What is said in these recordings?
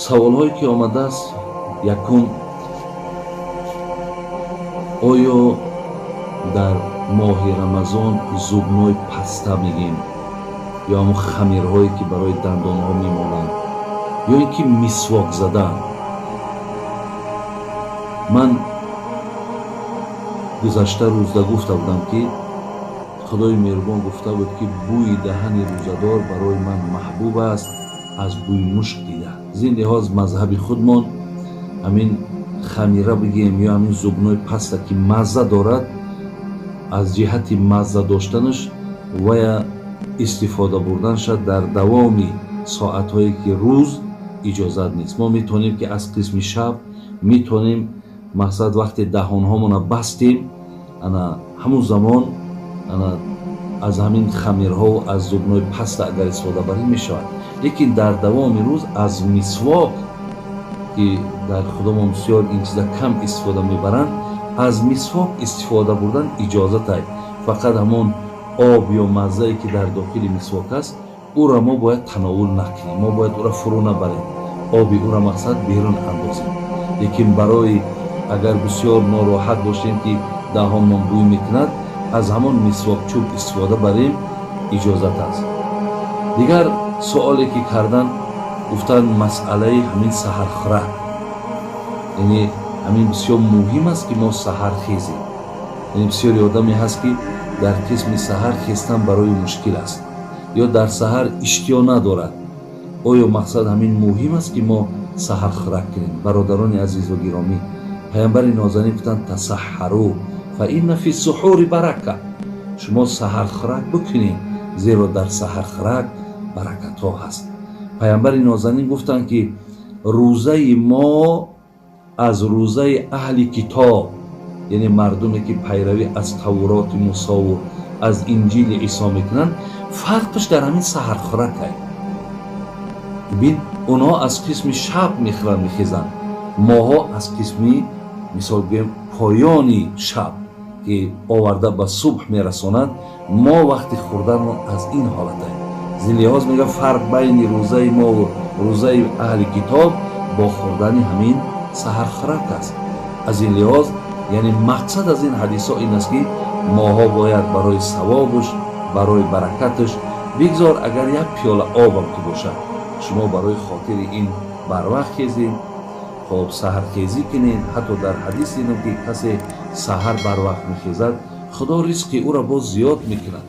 Саволҳое ки омадааст, якум: оё дар моҳи Рамазон зубной паста мегем ё ҳамон хамирҳое ки барои дандонҳо мемонанд, ё ин ки мисвок задан? Ман гузашта рӯзда гуфта будам, ки Худои меҳрубон гуфта буд, ки бӯи даҳани рӯзадор барои ман маҳбуб аст аз бӯи мушк дида. Аз ин лиҳоз мазҳаби худмон ҳамин хамира бигем ё ҳамин зубной паста, ки мазза дорад, аз ҷиҳати мазза доштанаш вая истифода бурданша дар давоми соатҳое ки рӯз иҷозат нест. Мо метавонем, ки аз қисми шаб метавонем, мақсад, вақте даҳонҳомона бастем, ана ҳамун замон ана аз ҳамин хамирҳову аз зубной паста агар истифода барем, мешавад. Лекин дар давоми рӯз аз мисвок, ки дар худомон бисёр ин чиза кам истифода мебаранд, аз мисвок истифода бурдан иҷозат аст. Фақат ҳамон об ё маззае ки дар дохили мисвок аст, ӯро мо бояд тановул накунем, мо бояд ӯро фурӯ набарем, оби ӯро, мақсад, берун андозем. Лекин барои агар бисёр нороҳат бошем, ки даҳонмон бӯй мекунад, аз ҳамон мисвокчӯб истифода барем, иҷозат аст. Дигар суоле ки кардан, гуфтанд, масъалаи ҳамин саҳархӯрак, яъне ҳамин бисёр муҳим аст, ки мо саҳар хезем. Яъне бисёри одаме ҳаст, ки дар қисми саҳар хестан барои мушкил аст ё дар саҳар иштиҳо надорад. Оё, мақсад, ҳамин муҳим аст, ки мо саҳархӯрак кунем? Бародарони азизу гиромӣ, паямбари нозанин гуфтанд: «تسحروا فإن في السحور بركة». Шумо саҳархӯрак бикунед, зеро дар саҳархӯрак баракатҳо ҳаст. Паямбари нозанин гуфтанд, ки рӯзаи мо аз рӯзаи аҳли китоб, яъне мардуме ки пайравӣ аз Тавроти Мусову аз Инҷили Исо мекунанд, фарқаш дар ҳамин саҳархӯракай. Бин, онҳо аз қисми шаб мехӯранд, мехезанд, моҳо аз қисми, мисол гӯем, поёни шаб, ки оварда ба субҳ мерасонад, мо вақти хӯрданмон аз ин ҳолатай. Аз ин лиҳоз мега, фарқ байни рӯзаи мову рӯзаи аҳли китоб бо хӯрдани ҳамин саҳархӯрак аст. Аз ин лиҳоз, яъне мақсад аз ин ҳадисҳо ин аст, ки моҳо бояд барои савобуш, барои баракаташ, бигзор агар як пиёла обам ки бошад, шумо барои хотири ин барвақт хезед, хоб, саҳархезӣ кунед. Ҳатто дар ҳадис дидам, ки касе саҳар барвақт мехезад, Худо ризқи ӯро боз зиёд мекунад.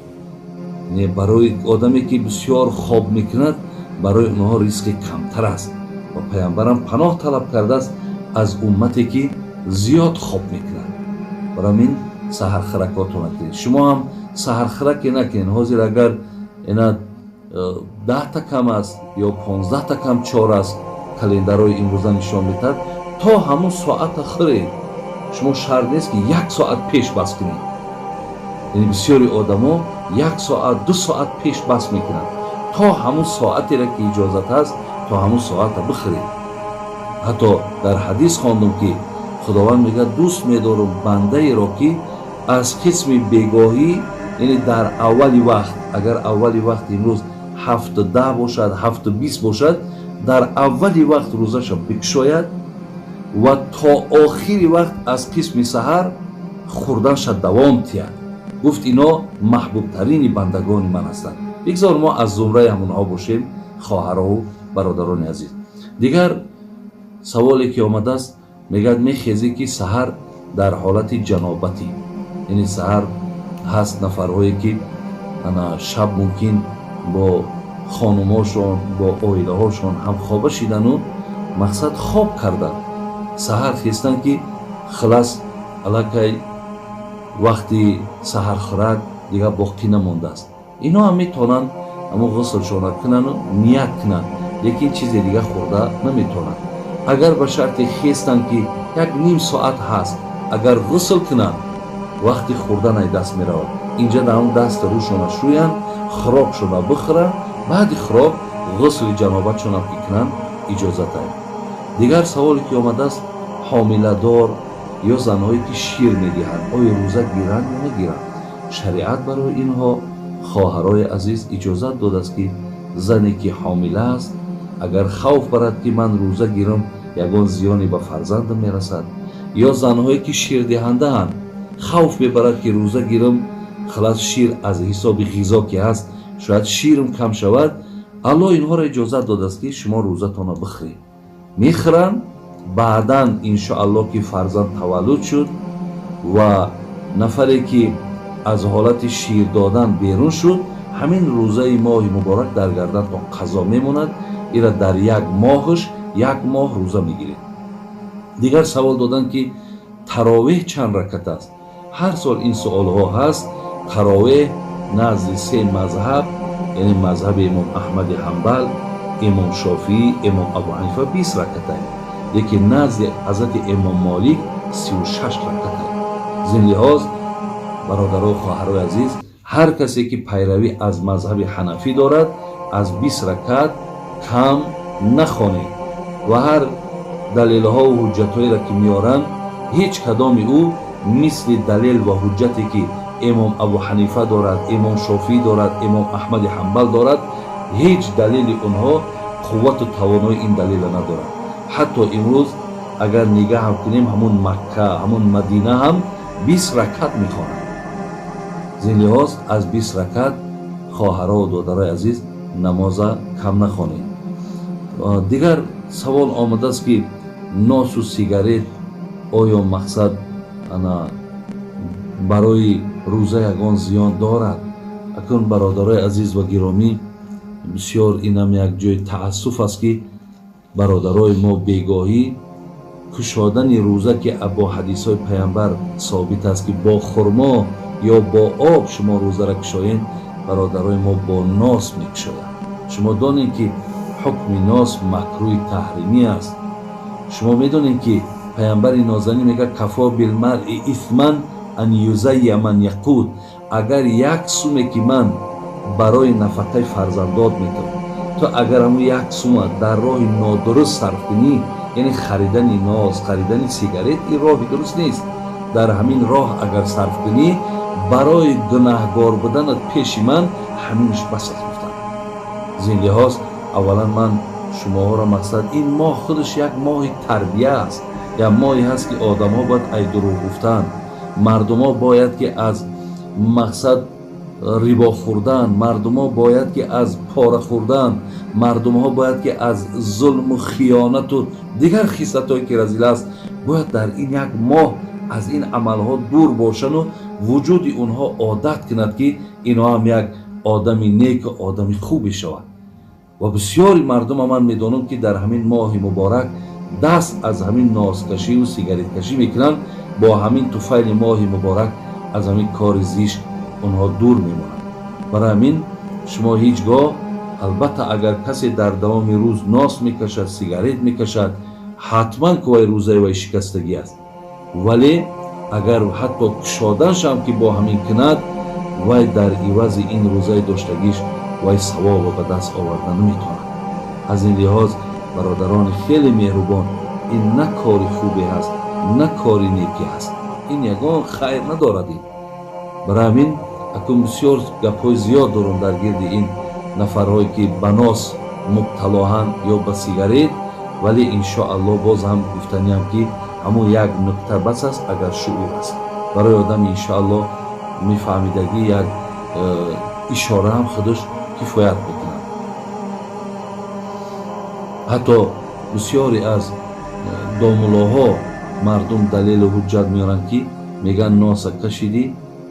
Не, барои одаме ки бисёр хоб мекунад, барои онҳо ризқи камтар аст. Ва паямбарам паноҳ талаб кардааст аз уммате ки зиёд хоб мекунад. Барои ҳамин саҳархӯракотона кунед. Шумо ҳам саҳархӯраке накунед. Ҳозир агар ина 10-та кам аст ё 15-та кам 4 аст, календарҳои имрӯза нишон медиҳад, то ҳамун соата хӯред. Шумо шарт нест, ки як соат пеш бас кунед. Яъне бисёри одамо як соат, 2 соат пеш бас мекунанд. То ҳамун соатеро ки иҷозат аст, то ҳамун соата бихӯред. Ҳатто дар ҳадис хондум, ки Худованд мегӯяд: «Дӯст медорам бандаеро, ки аз қисми бегоҳӣ», яъне дар аввали вақт, агар аввали вақт имрӯз 7:10 бошад, 7:20 бошад, дар аввали вақт рӯзаша бикушояд ва то охири вақт аз қисми саҳар хӯрданша давом тиҳад. Гуфт: «Ино маҳбубтарини бандагони ман ҳастанд». Бигзор мо аз зумраи ҳамонҳо бошем, хоҳарову бародарони азиз. Дигар саволе ки омадааст, мегӯяд: мехезӣ, ки саҳар дар ҳолати ҷанобатӣ, яъне саҳар ҳаст нафарҳое ки ана шаб мумкин бо хонумошон, бо оилаҳошон ҳамхоба шидану, мақсад, хоб кардан, саҳар хестан, ки хилас, аллакай вақти саҳархӯрак дигар боқӣ намондааст. Ино ҳам метавонанд ҳамон ғуслшона кунану ният кунанд, лекин чизе дигар хӯрда наметавонанд. Агар ба шарте хестанд, ки як ним соат ҳаст, агар ғусл кунанд, вақти хӯрдан ай даст меравад. Инҷа дар ҳамон даст рӯшона шӯянд, хӯрокшона бихӯранд, баъди хӯрок ғусли ҷанобатшонам ки кунанд, иҷозат аст. Дигар саволе ки омадааст: ҳомиладор ё занҳое ки шир медиҳанд, оё рӯза гиранд ё нагиранд? Шариат барои инҳо, хоҳарои азиз, иҷозат додааст, ки зане ки ҳомила аст Агар хавф барад ки ман рӯза гирам, ягон зиёне ба фарзандам мерасад, ё занҳое ки ширдиҳандаанд, хавф мебарад ки рӯза гирам, халас шир аз ҳисоби ғизо ки ҳаст, шояд ширам кам шавад. Аллоҳ инҳоро иҷозат додааст ки шумо рӯзатонро бихӯред. Мехӯранд, баъдан иншоаллоҳ ки фарзанд таваллуд шуд ва нафаре ки аз ҳолати шир додан берун шуд, ҳамин рӯзаи моҳи муборак дар гардантон қазо мемонад. Ира дар як моҳаш як моҳ рӯза мегиред. Дигар савол доданд ки таровеҳ чанд ракат аст? Ҳар сол ин суолҳо ҳаст. Таровеҳ назди се мазҳаб, яъне мазҳаби имом Аҳмади Ҳанбал, имом Шофиӣ, имом Абу Ҳанифа 20 ракат аст, лекин назди ҳазрати имом Молик 36 ракат аст. Зин лиҳоз бародару хоҳарои азиз, ҳар касе ки пайравӣ аз мазҳаби ҳанафӣ дорад, аз 20 ракат кам нахонед ва ҳар далелҳову ҳуҷҷатҳоеро ки меоранд, ҳеҷ кадоми ӯ мисли далел ва ҳуҷҷате ки имом Абу Ҳанифа дорад, имом Шофиӣ дорад, имом Аҳмади Ҳанбал дорад, ҳеҷ далели онҳо қуввату тавонои ин далела надорад. Ҳатто имрӯз агар нигаҳ ҳам кунем, ҳамун Макка, ҳамун Мадина ҳам 20 ракат мехонанд. Зин лиҳоз аз 20 ракат хоҳарову додарои азиз намоза кам нахонед. Дигар савол омадааст ки носу сигарет оё мақсад ана барои рӯза ягон зиён дорад? Акун бародарои азиз ва гиромӣ, бисёр инам як ҷои таассуф аст ки бародарои мо бегоҳӣ кушодани рӯза ки бо ҳадисҳои паямбар собит аст ки бо хурмо ё бо об шумо рӯзаро кушоед, бародарои мо бо нос мекушоянд. Шумо донед ки ҳукми нос макрӯҳи таҳримӣ аст. Шумо медонед ки паямбари нозанин мегӯяд: кафо билмаръи исман ан юзайя ман яқуд. Агар як суме ки ман барои нафақаи фарзандот метавон, то агар ҳамун як сума дар роҳи нодуруст сарф кунӣ, яъне харидани нос, харидани сигарет, ин роҳи дуруст нест. Дар ҳамин роҳ агар сарф кунӣ, барои гунаҳгор буданат пеши ман ҳаминаш бас аст, гуфтам. Зин лиҳоз аввалан ман шумоҳоро мақсад ин моҳ худаш як моҳи тарбия аст, як моҳе ҳаст ки одамҳо бояд ай дурӯғ гуфтан, мардумҳо бояд ки аз мақсад рибо хӯрдан, мардумҳо бояд ки аз пора хӯрдан, мардумҳо бояд ки аз зулму хиёнату дигар хислатҳое ки разила аст, бояд дар ин як моҳ аз ин амалҳо дур бошану вуҷуди онҳо одат кунад ки инҳо ҳам як одами неку одами хубе шавад. Ва бисёри мардума ман медонам ки дар ҳамин моҳи муборак даст аз ҳамин носкашиву сигареткашӣ мекунанд, бо ҳамин туфайли моҳи муборак аз ҳамин кори зишт онҳо дур мемонанд. Барои ҳамин шумо ҳеҷ гоҳ, албатта агар касе дар давоми рӯз нос мекашад, сигарет мекашад, ҳатман ки вай рӯзаи вай шикастагӣ аст. Вале агар ҳатто кушоданшам ки бо ҳамин кунад, вай дар ивази ин рӯзаи доштагиш вай савобро ба даст оварда наметавонад. Аз ин лиҳоз бародарони хеле меҳрубон, ин на кори хубе ҳаст, на кори некӣ ҳаст, ин ягон хайр надорад. Ин барои ҳамин акун бисёр гапҳои зиёд дорам дар гирди ин нафарҳое ки ба нос мубталоҳанд ё ба сигарет, вале иншоаллоҳ боз ҳам гуфтаниям ки ҳамун як нуқта бас аст, агар шуур аст барои одам, иншоаллоҳ мефаҳмидагӣ як ишора ҳам худаш кифоят мекунад. Ҳатто бисёре аз домулоҳо мардум далелу ҳуҷҷат меоранд ки мегӯянд носа кашидӣ,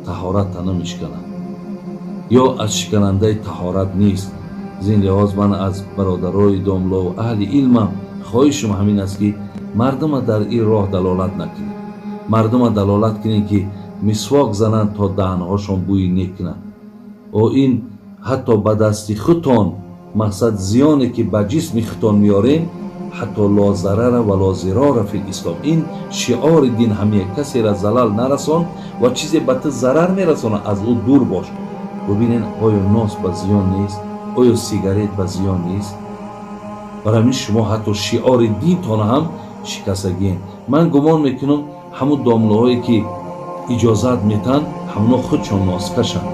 таҳоратта намешиканад ё аз шиканандаи таҳорат нест. Зин лиҳоз ман аз бародарои домлову аҳли илмам хоҳишам ҳамин аст ки мардума дар ин роҳ далолат накунед. Мардума далолат кунед ки мисвок зананд то даҳанҳошон бӯи нек кунанд. О ин ҳатто ба дасти худтон мақсад зиёне ки ба ҷисми худтон меорем, ҳатто ло зарара ва ло зирора фил ислом, ин шиори дин ҳамия: касера залал нарасон ва чизе ба ту зарар мерасонад, аз ӯ дур бош. Бубинед, оё нос ба зиён нест? Оё сигарет ба зиён нест? Барои ҳамин шумо ҳатто шиори динтона ҳам шикастагиен. Ман гумон мекунам ҳамун домлаҳое ки иҷозат метаҳанд, ҳамуно худшон носкашанд.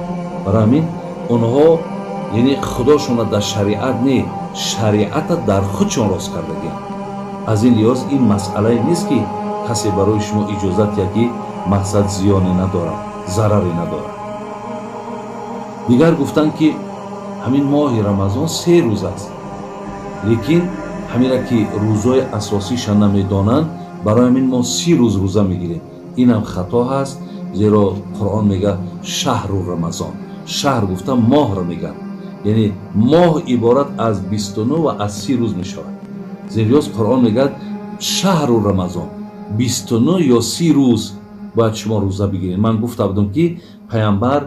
Барои ҳамин онҳо Яъне худошона дар шариат не, шариата дар худшон рост кардагианд. Аз ин лиҳоз ин масъалае нест, ки касе барои шумо иҷозат диҳад, ки мақсад зиёне надорад, зараре надорад. Дигар гуфтанд, ки ҳамин моҳи Рамазон 3 рӯз аст, лекин ҳамира ки рӯзҳои асосиша намедонанд, барои ҳамин мо 30 рӯз рӯза мегирем. Инам хато ҳаст, зеро Қуръон мегӯяд шаҳру Рамазон. Шаҳр гуфта моҳро мегӯяд, яъне моҳ иборат аз 29 ва аз 30 рӯз мешавад. Зеро Қуръон мегӯяд шаҳру Рамазон 29 ё 30 рӯз бояд шумо рӯза бигиред. Ман гуфта будам, ки паямбар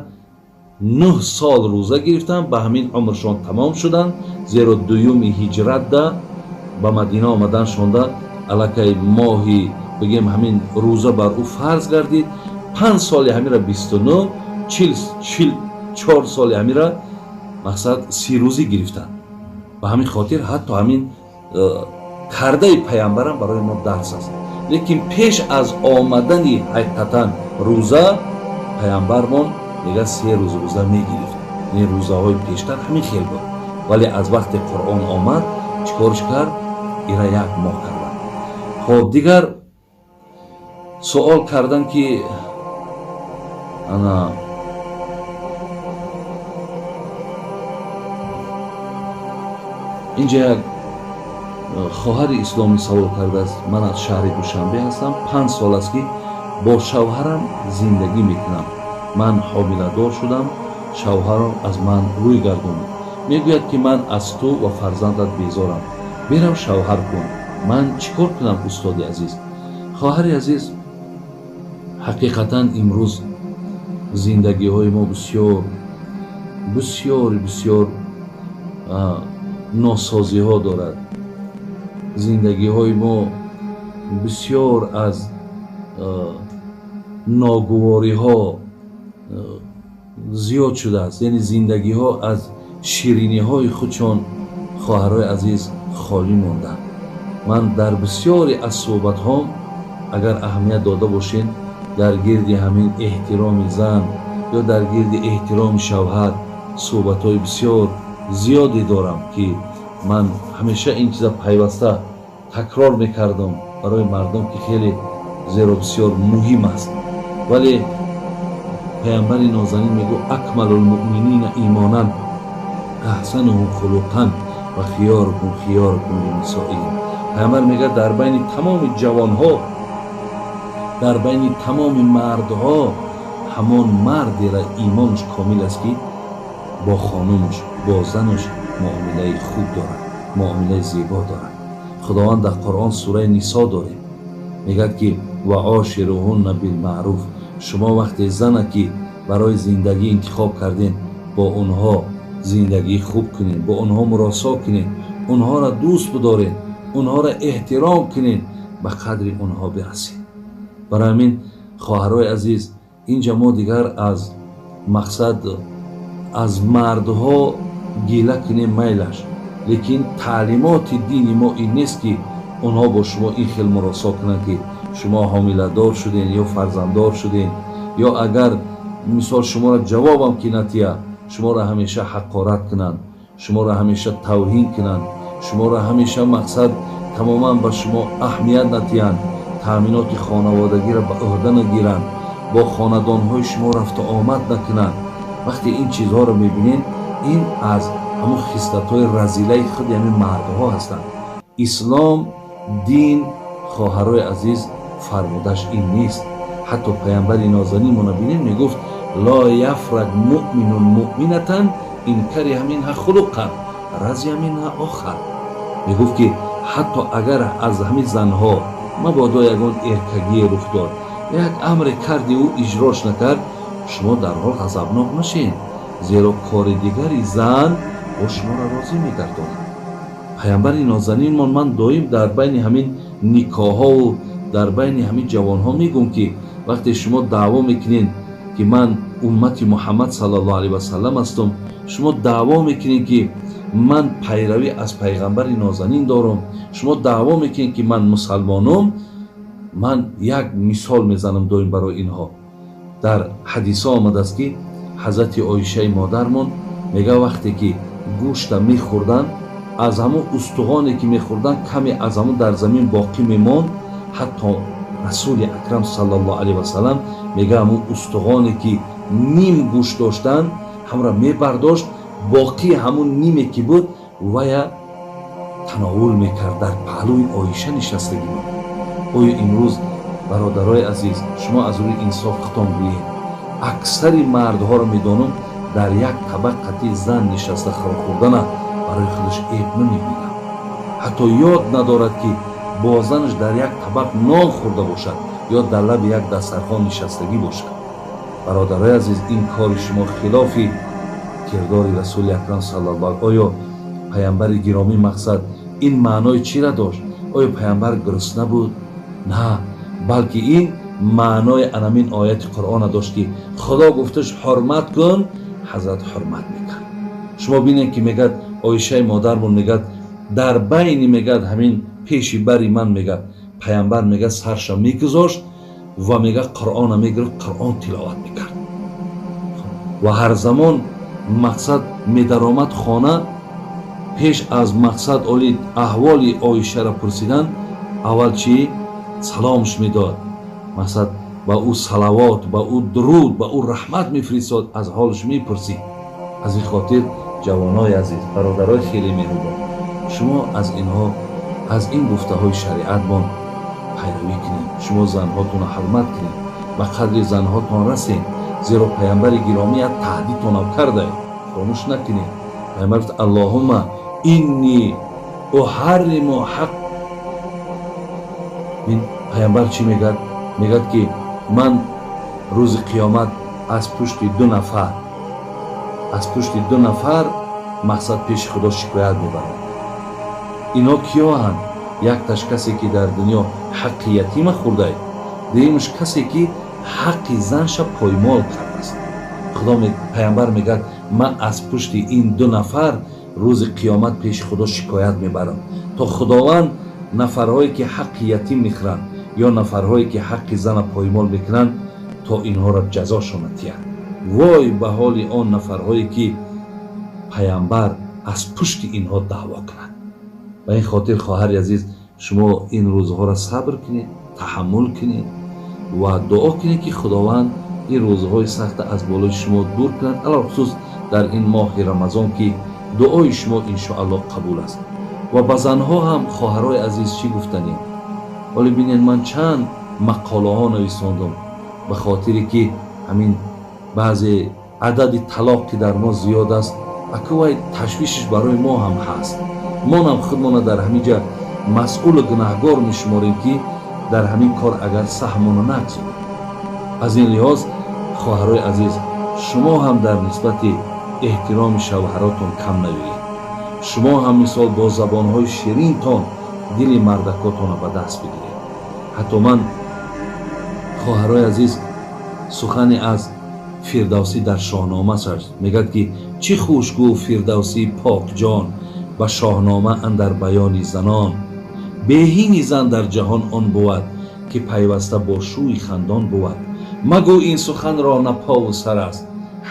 9 сол рӯза гирифтанд, ба ҳамин умршон тамом шуданд, зеро дуюми ҳиҷратда ба Мадина омаданшонда аллакай моҳи бигем ҳамин рӯза бар ӯ фарз гардид. 5 соли ҳамира 29, 44 соли ҳамира мақсад 30 рӯзӣ гирифтанд. Ба ҳамин хотир ҳатто ҳамин кардаи паямбарам барои мо дарс аст. Лекин пеш аз омадани ҳақиқатан рӯза паямбармон мегӯяд 3 рӯз рӯза мегирифт. Яъне рӯзаҳои пештар ҳамин хел буд, вале аз вақте Қуръон омад чӣ корш кард? Ира як моҳ карданд. Хоб, дигар суол кардан, ки ана инҷа як хоҳари исломӣ савол кардааст: ман аз шаҳри Душанбе ҳастам, 5 сол аст, ки бо шавҳарам зиндагӣ мекунам. Ман ҳомиладор шудам, шавҳарам аз ман рӯй гардонид, мегӯяд, ки ман аз ту ва фарзандат безорам, берав шавҳар кун. Ман чӣ кор кунам, устоди азиз? Хоҳари азиз, ҳақиқатан имрӯз зиндагиҳои мо бисёр бисёр бисёр носозиҳо дорад. Зиндагиҳои мо бисёр аз ногувориҳо зиёд шудааст. Яъне зиндагиҳо аз шириниҳои худшон, хоҳарои азиз, холӣ монданд. Ман дар бисёре аз суҳбатҳом, агар аҳамият дода бошед, дар гирди ҳамин эҳтироми зан ё дар гирди эҳтироми шавҳар суҳбатҳои бисёр зиёде дорам, ки ман ҳамеша ин чиза пайваста такрор мекардам барои мардум, ки хеле зеро бисёр муҳим аст. Вале паямбари нозанин мегӯ: акмалулмуъминина имонан аҳсануҳум хулуқан ва хиёрукум хиёрукум линисоиҳим. Паямбар мегӯяд дар байни тамоми ҷавонҳо, дар байни тамоми мардҳо ҳамон мардера имонаш комил аст, ки бо хонумаш, бо занаш муомилаи хуб дорад, муомилаи зебо дорад. Худованд дар Қуръон сураи Нисо дорем, мегӯяд, ки ва ошируҳунна билмаъруф. Шумо вақте зана ки барои зиндагӣ интихоб кардем, бо онҳо зиндагии хуб кунед, бо онҳо муросо кунед, онҳоро дӯст бидоред, онҳоро эҳтиром кунед, ба қадри онҳо бирасед. Барои ҳамин, хоҳарои азиз, инҷа мо дигар аз мақсад аз мардҳо гила кунем майлаш, лекин таълимоти дини мо ин нест, ки онҳо бо шумо ин хел муросо кунанд, ки шумо ҳомиладор шудем ё фарзанддор шудем, ё агар мисол шуморо ҷавобам ки натия, шуморо ҳамеша ҳақорат кунанд, шуморо ҳамеша тавҳин кунанд, шуморо ҳамеша мақсад тамоман ба шумо аҳамият натиҳанд, таъминоти хонаводагиро ба ӯҳда нагиранд, бо хонадонҳои шумо рафту омад накунанд. Вақте ин чизҳоро мебинед, ин аз ҳамон хислатҳои разилаи худи ҳамин мардҳо ҳастанд. Ислом, дин, хоҳарои азиз, фармудаш ин нест. Ҳатто паямбари нозанинмона бинед, мегуфт: ло яфрак муъминун муъминатан ин кариҳа минҳа хулуқан разия минҳа охар. Мегуфт, ки ҳатто агар аз ҳамин занҳо мабодо ягон эркагие рух дод, як амре карди, ӯ иҷрош накард, шумо дарҳол ғазабнок нашед, зеро кори дигари зан бо шуморо розӣ мегардонад. Паямбари нозанинмон, ман доим дар байни ҳамин никоҳҳову дар байни ҳамин ҷавонҳо мегӯм, ки вақте шумо даъво мекунед, ки ман уммати Муҳаммад саллаллоҳу алайҳи васаллам ҳастам, шумо даъво мекунед, ки ман пайравӣ аз пайғамбари нозанин дорам, шумо даъво мекунед, ки ман мусалмонам, ман як мисол мезанам доим барои инҳо. Дар ҳадисҳо омадааст, ки ҳазрати Оишаи модармон Мега вақте ки гӯшта мехӯрданд, аз ҳамун устухоне ки мехӯрданд, каме аз ҳамун дар замин боқӣ мемонд. Ҳатто Расули Акрам саллаллоҳу алайҳи васаллам мега ҳамун устухоне ки ним гӯшт доштанд, ҳамра мебардошт, боқии ҳамун ниме ки буд вая тановул мекард. Дар паҳлӯи Оиша нишастагӣ буд. Оё имрӯз, бародарои азиз, шумо аз рӯи инсоф хитом гӯед, аксари мардҳоро медонам, дар як табақ қати зан нишаста хӯрок хӯрдана барои худаш эб намебинад. Ҳатто ёд надорад, ки бо занаш дар як табақ нон хӯрда бошад ё дар лаби як дастархон нишастагӣ бошад. Бародарои азиз, ин кори шумо хилофи кирдори Расули Акрам саллаллоҳу. Оё паямбари гиромӣ мақсад ин маънои чира дошт? Оё паямбар гурусна буд? На, балки ин маънои анамин ояти Қуръона дошт, ки Худо гуфташ: «Ҳурмат кун». Ҳазрат ҳурмат мекард. Шумо бинед, ки мегӯяд Оишаи модармон, мегӯяд, дар байни, мегӯяд, ҳамин пеши бари ман, мегӯяд, паямбар, мегӯяд, сарша мегузошт ва, мегӯяд, Қуръона мегирифт, Қуръон тиловат мекард. Ва ҳар замон мақсад медаромад хона, пеш аз мақсад оли аҳволи Оишаро пурсидан, аввал чӣ саломш медод, мақсад ба ӯ салавот, ба ӯ дуруд, ба ӯ раҳмат мефиристод, аз ҳолаш мепурсид. Аз ин хотир, ҷавонои азиз, бародарои хеле меҳрубон, шумо аз инҳо, аз ин гуфтаҳои шариатмон пайравӣ кунед. Шумо занҳотонро ҳурмат кунед, ба қадри занҳотон расед, зеро паямбари гиромӣ як таҳдидтонам карда, фаромӯш накунед. Паямбар гуфт: «Аллоҳумма инни уҳарриму ҳақ». Паямбар чӣ мегӯяд? Мегӯяд, ки ман рӯзи қиёмат аз пушти ду нафар, аз пушти ду нафар мақсад пеши Худо шикоят мебарам. Ино киёанд? Якташ касе, ки дар дунё ҳаққи ятима хӯрдай, дуюмаш касе, ки ҳаққи занша поймол кардааст. Худо, паямбар мегӯяд: «Ман аз пушти ин ду нафар рӯзи қиёмат пеши Худо шикоят мебарам, то Худованд нафарҳое, ки ҳаққи ятим мехӯранд ё нафарҳое, ки ҳаққи зана поймол мекунанд, то инҳоро ҷазошона тиҳад». Вой ба ҳоли он нафарҳое, ки паямбар аз пушти инҳо даъво кунад. Ба ин хотир, хоҳари азиз, шумо ин рӯзҳоро сабр кунед, таҳаммул кунед ва дуо кунед, ки Худованд ин рӯзҳои сахта аз болои шумо дур кунад, алалхусус дар ин моҳи Рамазон, ки дуои шумо иншоаллоҳ қабул аст. Ва ба занҳо ҳам, хоҳарои азиз, чӣ гуфтанем? Ҳоле бинед, ман чанд мақолаҳо нависондам, ба хотире ки ҳамин баъзе адади талоқ, ки дар мо зиёд аст, акувай ташвишиш барои мо ҳам ҳаст. Монам худмона дар ҳамин ҷа масъулу гунаҳгор мешуморем, ки дар ҳамин кор агар саҳмона нагзорем. Аз ин лиҳоз, хоҳарои азиз, шумо ҳам дар нисбати эҳтироми шавҳаротон кам наёед. Шумо ҳам мисол бо забонҳои ширинтон дили мардакотонро ба даст бигиред. Ҳатто ман, хоҳарои азиз, сухане аз Фирдавсӣ дар Шоҳнома мегӯяд, ки чӣ хуш гуфт Фирдавсии покҷон ба Шоҳнома андар баёни занон: «Беҳини зан дар ҷаҳон он бувад, ки пайваста бо шӯи хандон бувад». Магӯ ин суханро на пову сар аст,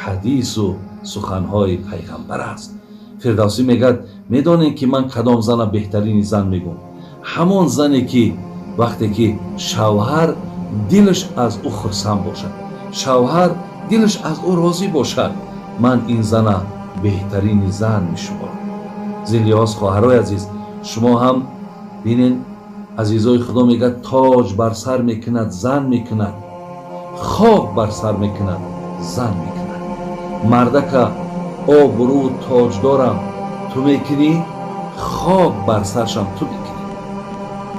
ҳадису суханҳои пайғамбар аст. Фирдавсӣ мегӯяд: «Медонем, ки ман кадом зана беҳтарини зан мегӯм? Ҳамон зане, ки вақте ки шавҳар дилаш аз ӯ хурсанд бошад, шавҳар дилаш аз ӯ розӣ бошад, ман ин зана беҳтарини зан мешуморам». Зин лиҳоз, хоҳарои азиз, шумо ҳам бинед, азизои Худо, мегӯяд: «Тоҷ бар сар мекунад, зан мекунад, хок бар сар мекунад, зан мекунад». Мардака обрӯ тоҷдорам ту мекунӣ, хок бар саршам ту мекунӣ.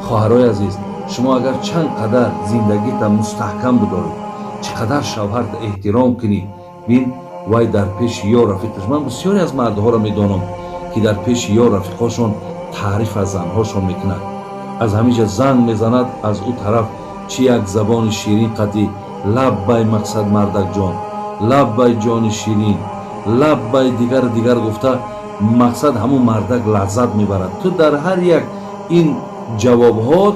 Хоҳарои азиз, шумо агар чанд қадар зиндагита мустаҳкам бидоред, чӣ қадар шавҳарта эҳтиром кунӣ, бин, вай дар пеши ё рафиқаш, ман бисёре аз мардҳоро медонам, ки дар пеши ё рафиқҳошон таъриф аз занҳошон мекунад. Аз ҳамиҷа занг мезанад, аз ӯ тараф чӣ як забони ширин қатӣ: «Лаббай, мақсад, мардакҷон, лаббай, ҷони ширин, лаббай», дигар дигар гуфта, мақсад ҳамун мардак лаззат мебарад. Ту дар ҳар як ин ҷавобҳот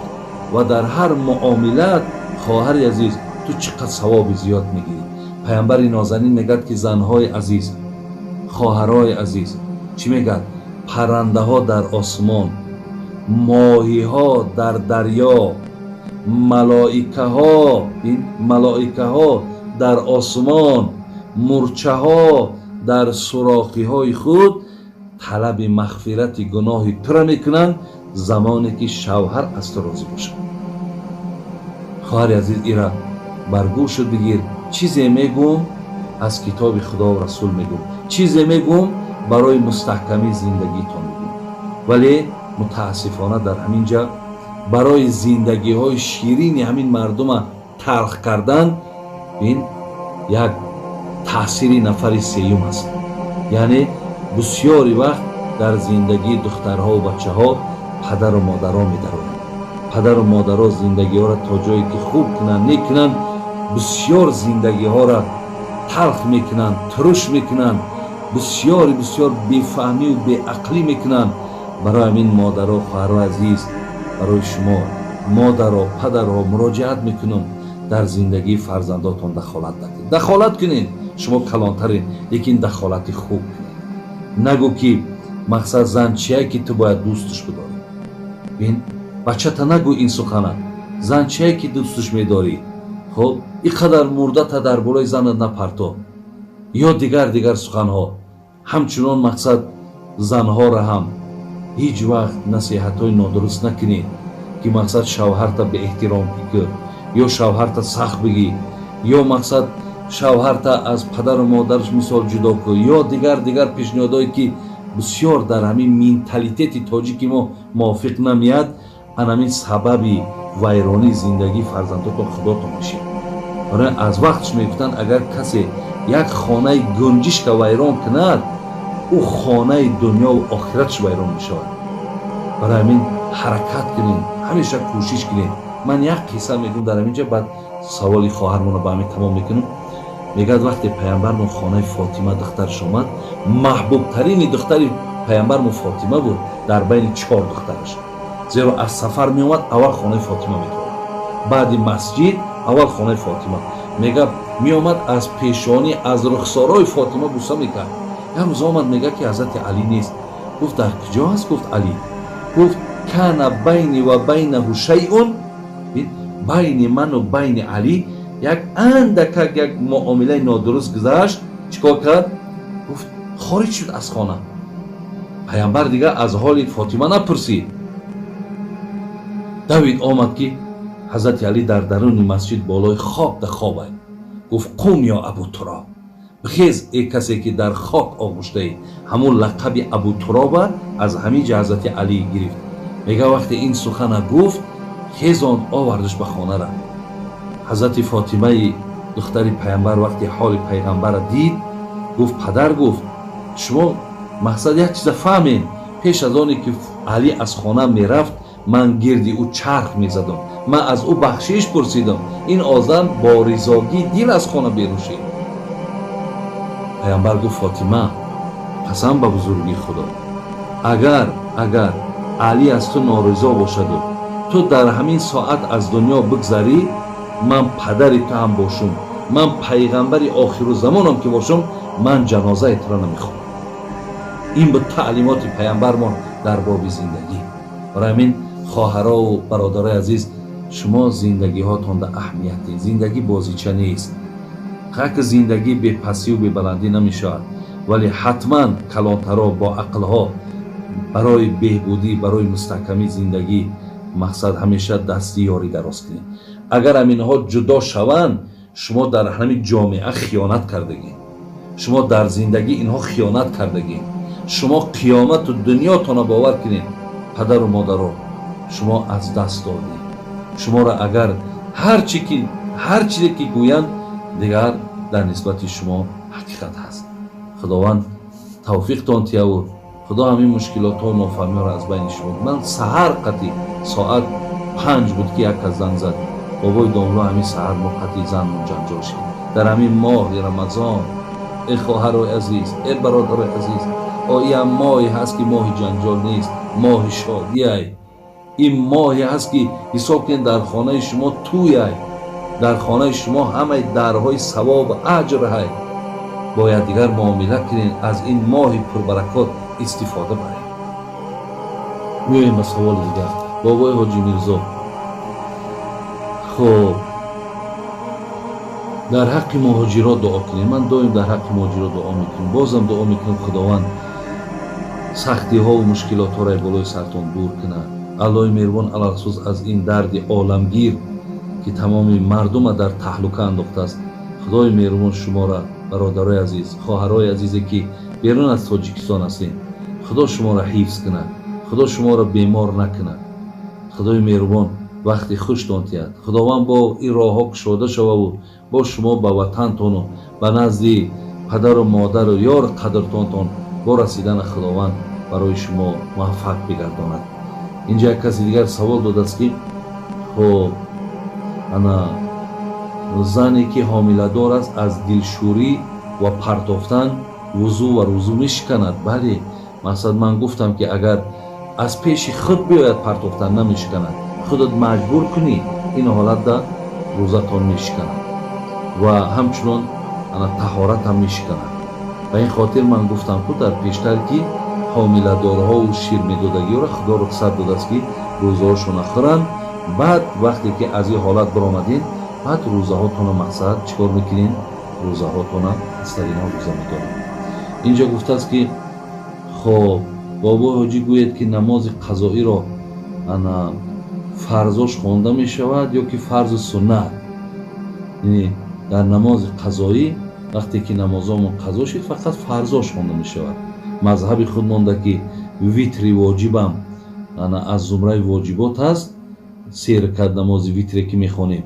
ва дар ҳар муомилат, хоҳари азиз, ту чӣ қадр савоби зиёд мегирӣ. Паямбари нозанин мегӯяд, ки занҳои азиз, Хоҳарои азиз, чӣ мегӯяд? Паррандаҳо дар осмон, моҳиҳо дар дарё, малоикаҳо, малоикаҳо дар осмон, мурчаҳо дар сурохиҳои худ талаби мағфирати гуноҳи тура мекунанд, замоне ки шавҳар аз ту розӣ бошад. Хоҳари азиз, ира бар гӯшат бигир. Чизе мегӯм аз китоби Худову Расул мегӯм, чизе мегӯм барои мустаҳкамии зиндагитон мегӯм. Вале мутаассифона дар ҳамин ҷа барои зиндагиҳои ширини ҳамин мардума талх кардан ин як таъсири нафари сеюм аст. Яъне бисёри вақт дар зиндагии духтарҳову бачаҳо падару модаро медароянд. Падару модаро зиндагиҳоро то ҷое ки хуб кунанд, некунанд, бисёр зиндагиҳоро талх мекунанд, туруш мекунанд, бисёри бисёр бефаҳмиву беақлӣ мекунанд. Барои ҳамин модаро, хоҳарои азиз, барои шумо модаро, падарҳо муроҷиат мекунам, дар зиндагии фарзандотон дахолат накунед. Дахолат кунед, шумо калонтарин, лекин дахолати хуб кунед. Нагӯ ки мақсад зан чие ки ту бояд дӯсташ бидорӣ. Бин, бачата нагӯ ин сухана. Зан чие ки дӯсташ медорӣ? Хуб, ин қадар мурдата дар болои занат напарто. Ё дигар дигар суханҳо. Ҳамчунон мақсад занҳоро ҳам ҳеҷ вақт насиҳатҳои нодуруст накунед, ки мақсад шавҳарта беэҳтиром бикӯ, ё шавҳарта сахт бигӣ, ё мақсад шавҳарта аз падару модараш мисол ҷудо кӯ, ё дигар дигар пешниҳодҳое ки бисёр дар ҳамин менталитети тоҷики мо мувофиқ намеяд. Ан ҳамин сабаби вайронии зиндагии фарзандотон худотон мешед. Барои аз вақтш мегуфтанд, агар касе як хонаи гунҷишка вайрон кунад, ӯ хонаи дунёву охиратш вайрон мешавад. Барои ҳамин ҳаракат кунед, ҳамеша кӯшиш кунед. Ман як қисса мегӯм дар ҳамин ҷа, баъд саволи хоҳармонро ба ҳамин тамом мекунем. Мегӯяд, вақте паямбармон хонаи Фотима духтараш омад, маҳбубтарини духтари паямбармон Фотима буд дар байни чор духтараш. Зеро аз сафар меомад, аввал хонаи Фотима метавад, баъди масҷид аввал хонаи Фотима. Мега, меомад, аз пешонӣ, аз рухсорои Фотима буса мекард. Як рӯз омад, мега ки ҳазрати Алӣ нест. Гуфт: «Дар куҷо аст?» Гуфт: «Алӣ». Гуфт: «Кана байни ва байнаҳу шайъун». Байни ману байни Алӣ як андакак як муомилаи нодуруст гузашт. Чӣ кор кард? Гуфт, хориҷ шуд аз хона. Паямбар дигар аз ҳоли Фотима напурсид. Давид омад, ки ҳазрати Алӣ дар даруни масҷид болои хок да хобай. Гуфт: «Қум ё Абу Туроб, бихез, э касе ки дар хок оғӯштаӣ». Ҳамун лақаби Абу Туроба аз ҳамин ҷа ҳазрати Алӣ гирифт. Мега, вақте ин сухана гуфт, хезонд, овардаш ба хонара. Ҳазрати Фотимаи духтари паямбар вақте ҳоли пайғамбарра дид, гуфт: «Падар», гуфт, «шумо мақсад як чиза фаҳмед: пеш аз оне ки Алӣ аз хона мерафт, ман гирди ӯ чарх мезадам, ман аз ӯ бахшиш пурсидам. Ин одам бо ризогии дил аз хона берун шид». Паямбар гуфт: «Фотима, қасам ба бузургии Худо, агар Алӣ аз ту норизо бошаду ту дар ҳамин соат аз дунё бигзарӣ, ман падари ту ҳам бошум, ман пайғамбари охирузамонам ки бошум, ман ҷанозаи туро намехонам». Ин буд таълимоти паямбармон дар боби зиндагӣ. Барои ҳамин, хоҳарову бародарои азиз, шумо зиндагиҳотонда аҳамият диҳед. Зиндагӣ бозича нест. Как зиндагӣ бепастиву бебаландӣ намешавад, вале ҳатман калонтаро бо ақлҳо барои беҳбудӣ, барои мустаҳкамии зиндагӣ мақсад ҳамеша дасти ёрӣ дароз кунед. Агар ҳаминҳо ҷудо шаванд, шумо дар ҳамин ҷомеа хиёнат кардагӣ, шумо дар зиндагӣ инҳо хиёнат кардагӣ, шумо қиёмату дунётонро, бовар кунед, падару модаро, шумо аз даст додед. Шуморо агар ҳар чизе ки гӯянд, дигар дар нисбати шумо ҳақиқат ҳаст. Худованд тавфиқтон тияву Худо ҳамин мушкилотҳо, нофаҳмиҳоро аз байни шумо. Ман саҳар қати соат 5 буд, ки як кас занг зад: «Бобои домло, ҳамин саҳар мо қати занмон ҷанҷол шид дар ҳамин моҳи Рамазон». Э хоҳарои азиз, э бародарои азиз, оям моҳе ҳаст, ки моҳи ҷанҷол нест, моҳи шодиай. Ин моҳе ҳаст, ки ҳисоб кунед, дар хонаи шумо тӯяй, дар хонаи шумо ҳамаи дарҳои савобу аҷр ҳай. Бо якдигар муомила кунед, аз ин моҳи пурбаракот истифода баред. Меоем ба саволи дигар. Бобои Ҳоҷи Мирзо, хуб, дар ҳаққи муҳоҷирот дуо кунем. Ман доим дар ҳаққи муҳоҷирот дуо мекунам, бозам дуо мекунам, Худованд сахтиҳову мушкилотҳоро болои сартон дур кунад. Аллоҳи меҳрубон алалхусус аз ин дарди оламгир, ки тамоми мардума дар таҳлука андохтааст, Худои меҳрубон шуморо, бародарои азиз, хоҳарои азизе, ки берун аз Тоҷикистон ҳастем, Худо шуморо ҳифз кунад, Худо шуморо бемор накунад, Худои меҳрубон вақти хуштон диҳад, Худованд бо ин роҳҳо кушода шававу бо шумо ба ватантону ба назди падару модару ёр қадртонтон бо расидани Худованд барои шумо муваффақ бигардонад. Инҷа як каси дигар савол додааст, ки хоб, ана зане ки ҳомиладор аст, аз дилшӯрӣ ва партофтан вузӯ ва рӯзу мешиканад? Бале, мақсад, ман гуфтам, ки агар аз пеши худ биёяд, партофтан намешиканад. Худат маҷбур кунӣ, ин ҳолатда рӯзатон мешиканад ва ҳамчунон ана таҳоратам мешиканад. Ба ин хотир ман гуфтам ку дар пештар, ки ҳомиладорҳову ширмедодагиҳоро Худо рухсат додааст, ки рӯзаҳошона хӯранд. Баъд вақте ки аз ин ҳолат баромадем, баъд рӯзаҳотона, мақсад, чӣ кор мекунем? Рӯзаҳотона аз сари нав рӯза медорем. Инҷо гуфтааст, ки хоб, бобои ҳоҷӣ, гӯед, ки намози қазоиро ана фарзош хонда мешавад ё ки фарзу суннат? Яъне дар намози қазоӣ, вақте ки намозомон қазо шид, фақат фарзош хонда мешавад. Мазҳаби худ монда, ки витри воҷибам ана аз зумраи воҷибот аст, се ракат намози витре ки мехонем,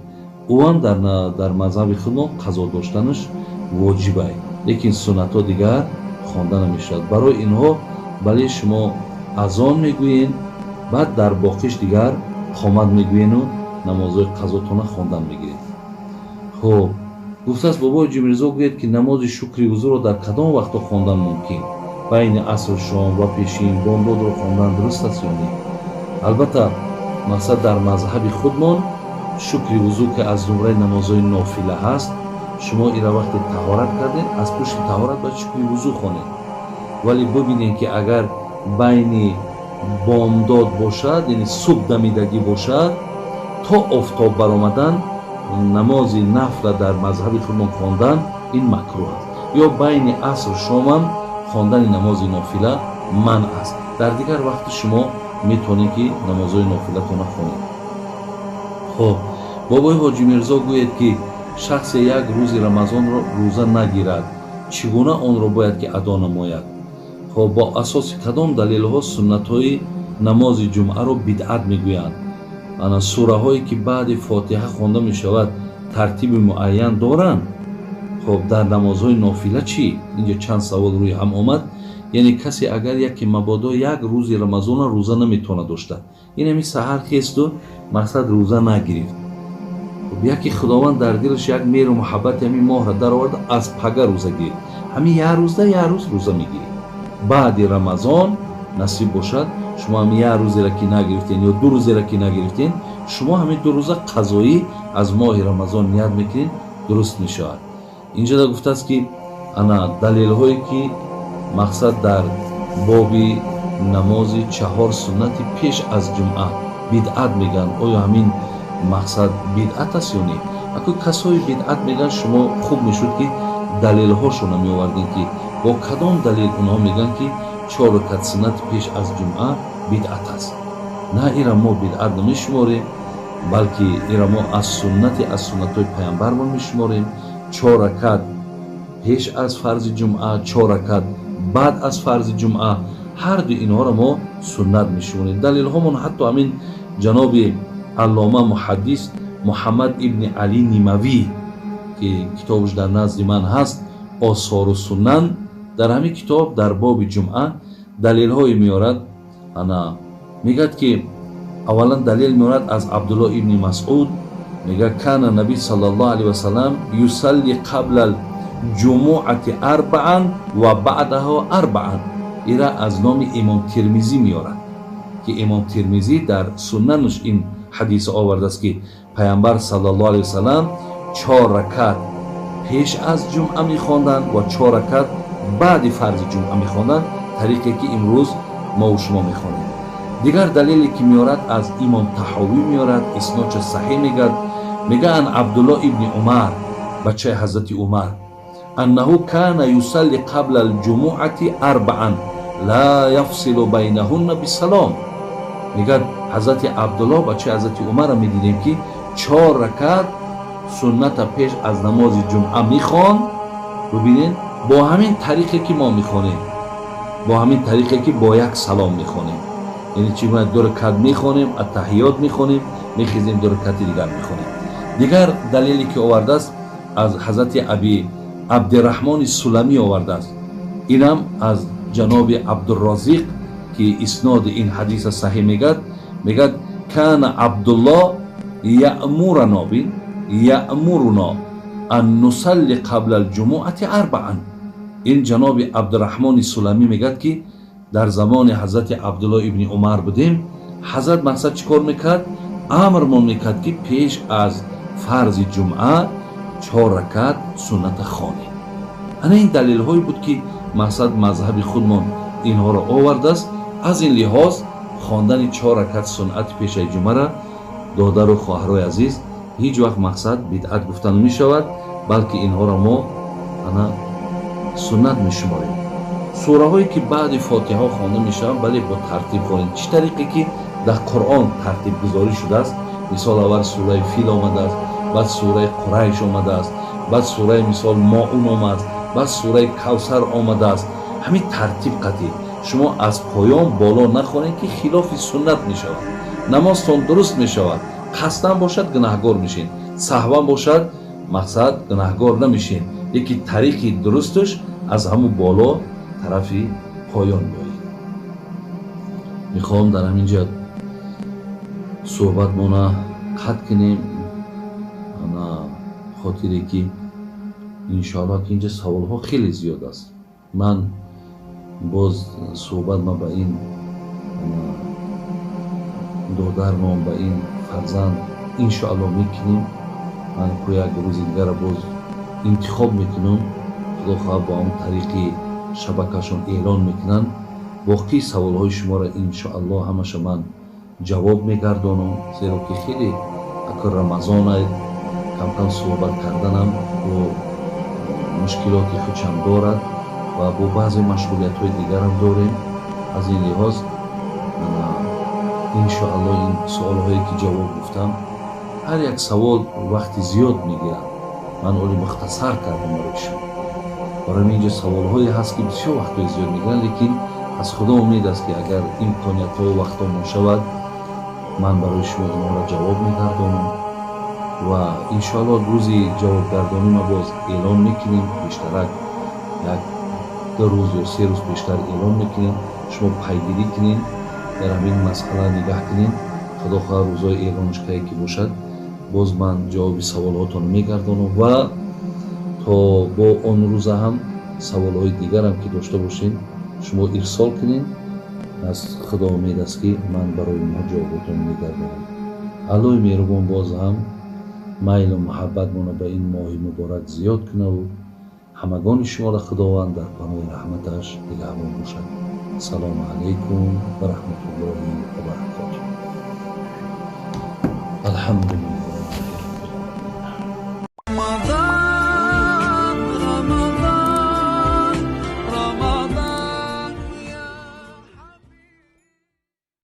ӯам дар мазҳаби худмон қазо доштанаш воҷибай, лекин суннатҳо дигар хонда намешавад. Барои инҳо, бале, шумо азон мегӯен, баъд дар боқиш дигар қомат мегӯену намозҳои қазотона хондан мегиред. Хуб, гуфтааст: бобои Ҷимирзо, гӯед, ки намози шукри вузӯро дар кадом вақтҳо хондан мумкин? Байни асру шом ва пешин бомдодро хондан дуруст аст ё не? Албатта, мақсад, дар мазҳаби худмон шукри вузӯ, ки аз зумраи намозҳои нофила ҳаст, шумо ира вақте таҳорат кардед, аз пушти таҳорат бояд шукри вузӯ хонед. Вале бибинед, ки агар байни бомдод бошад, яъне субҳ дамидагӣ бошад, то офтоб баромадан намози нафла дар мазҳаби худмон хондан ин макрӯҳ аст. Ё байни асру шомам хондани намози нофила манъ аст. Дар дигар вақти шумо метавонед, ки намозҳои нофилатона хонед. Хуб, бобои Ҳоҷи Мирзо, гӯед, ки шахсе як рӯзи Рамазонро рӯза нагирад, чӣ гуна онро бояд ки адо намояд? Хуб, бо асоси кадом далелҳо суннатҳои намози ҷумъаро бидъат мегӯянд? Ана сураҳое, ки баъди Фотиҳа хонда мешавад, тартиби муайян доранд? Хуб, дар намозҳои нофила чӣ? Инҷо чанд савол рӯи ҳам омад. Яъне касе агар яке мабодо як рӯзи Рамазона рӯза наметавонад дошта, ин ҳами саҳар хесту, мақсад, рӯза нагирифт, яке Худованд дар дилаш як меҳру муҳаббати ҳамин моҳро дароварда, аз пага рӯза гирифт, ҳамин як рӯзда як рӯз рӯза мегиред. Баъди Рамазон насиб бошад, шумо ҳамин як рӯзеро ки нагирифтен ё 2 рӯзеро ки нагирифтен, шумо ҳамин 2 рӯза қазоӣ аз моҳи Рамазон ният мекунед, дуруст мешавад. Инҷода гуфтааст, ки ана далелҳое, ки мақсад, дар боби намози чаҳор суннати пеш аз ҷумъа бидъат мегӯянд, оё ҳамин, мақсад, бидъат аст ё не? Аку касои бидъат мегӯянд, шумо хуб мешуд, ки далелҳошонро меовардем, ки бо кадом далел онҳо мегӯянд, ки чор ракат суннати пеш аз ҷумъа бидъат аст. На, ира мо бидъат намешуморем, балки ира мо аз суннати аз суннатҳои паямбармон мешуморем. Чор ракат пеш аз фарзи ҷумъа, чор ракат баъд аз фарзи ҷумъа, ҳарду инҳоро мо суннат мешуморем. Далелҳомон, ҳатто ҳамин ҷаноби аллома муҳаддис Муҳаммад ибни Али Нимавӣ, ки китобаш дар назди ман ҳаст, Осору суннан, дар ҳамин китоб дар боби ҷумъа далелҳое меорад. Ана мегӯяд, ки аввалан далел меорад аз Абдулло ибни Масъуд, мегӯяд: кана наби саллаллоҳу алайҳи васаллам юсалли қабла ҷумуати арбаан ва баъдаҳо арбаан. Ира аз номи Имом Тирмизӣ меорад, ки Имом Тирмизӣ дар суннанаш ин ҳадис овардааст, ки паямбар саллаллоҳу алайҳи васаллам чор ракат пеш аз ҷумъа мехонданд ва 4 ракат баъди фарзи ҷумъа мехонданд, тариқе ки имрӯз мо шумо мехонем. Дигар далеле ки меорад аз имом Таҳовӣ меорад, иснодша саҳеҳ мегӯяд. Мега ан Абдулло ибни Умар, бачаи ҳазрати Умар, аннаҳу кана юсалли қабла алҷумуати арбаан ла яфсилу байнаҳунна бисалом. Мегӯяд ҳазрати Абдулло, бачаи ҳазрати Умарро медидем, ки 4 ракат сунната пеш аз намози ҷумъа мехонд. Бибинед, бо ҳамин тариқе ки мо мехонем, бо ҳамин тариқе ки бо як салом мехонем, яъне чӣ гуна 2 ракат мехонем, аттаҳиёт мехонем, мехезем, 2 ракати дигар мехонем. Дигар далеле ки овардааст аз ҳазрати Аби Абдираҳмони Суламӣ овардааст, инам аз ҷаноби Абдуррозиқ, ки исноди ин ҳадиса саҳеҳ мегӯяд. Мегӯяд кана Абдулло яъмурано, бин, яъмуруно ан нусалли қабла алҷумуати арбаан. Ин ҷаноби Абдураҳмони Суламӣ мегӯяд, ки дар замони ҳазрати Абдулло ибни Умар будем, ҳазрат мақсад чӣ кор мекард? Амрмон мекард, ки пеш аз фарзи ҷумъа 4 ракат сунната хонем. Ана ин далелҳое буд, ки мақсад мазҳаби худмон инҳоро овардааст. Аз ин лиҳоз хондани 4 ракат суннати пешаи ҷумъара, додару хоҳарои азиз, ҳеҷ вақт мақсад бидъат гуфта намешавад, балки инҳоро мо ана суннат мешуморем. Сураҳое ки баъди фотиҳа хонда мешаванд, бале, бо тартиб хонем, чӣ тариқе ки дар Қуръон тартибгузорӣ шудааст. Мисол, аввал сураи Фил омадааст, баъд сураи Қурайш омадааст, баъд сураи мисол Моун омадааст, баъд сураи Кавсар омадааст. Ҳамин тартиб қатъӣ шумо аз поён боло нахонед, ки хилофи суннат мешавад. Намозтон дуруст мешавад, қасдан бошад, гунаҳгор мешед, саҳван бошад, мақсад гунаҳгор намешед, лекин тариқи дурусташ аз ҳамун боло тарафи поён меояд. Мехоҳам дар ҳамин ҷо суҳбатмона қатъ кунем, ана хотире ки иншоаллоҳ ки инҷа саволҳо хеле зиёд аст. Ман боз суҳбат ма ба ин додармон, ба ин фарзанд иншоаллоҳ мекунем. Ман ку як рӯзи дигара боз интихоб мекунам, худо хоҳад, бо он тариқи шабакашон эълон мекунанд. Боқии саволҳои шуморо иншоаллоҳ ҳамаша ман ҷавоб мегардонам, зеро ки хеле акр Рамазон камкам суҳбат карданам бо мушкилоти худшам дорад ва бо баъзе машғулиятҳои дигарам дорем. Аз ин лиҳоз иншоаллоҳ ин суолҳое ки ҷавоб гуфтам, ҳар як савол вақти зиёд мегирад. Ман оли мухтасар кардам барои шумо. Барои инҷа саволҳое ҳаст, ки бисёр вақтҳои зиёд мегиранд, лекин аз Худо умед аст, ки агар имкониятҳо вақтҳомон шавад, ман барои шумо инҳоро ҷавоб мегардонам ва иншоаллоҳ рӯзи ҷавобгардонӣ ма боз эълон мекунем. Пештарак 1-2 рӯз ё 3 рӯз пештар эълон мекунем, шумо пайгирӣ кунед, дар ҳамин масъала нигаҳ кунед. Худо хоҳад, рӯзҳои эълонш кае ки бошад, боз ман ҷавоби саволҳотонро мегардонам ва то бо он рӯза ҳам саволҳои дигарам ки дошта бошед, шумо ирсол кунед. Аз Худо умед аст, ки ман барои онҳо ҷавоботон мегардонам. Аллоҳи меҳрубон боз ҳам майлу муҳаббатмонро ба ин моҳи муборак зиёд кунаву ҳамагони шуморо Худованд дар паноҳи раҳматаш нигаҳбон бошад. Салому алайкум ва раҳматуллоҳи ва баракотуҳ. Алҳамдулиллаҳ.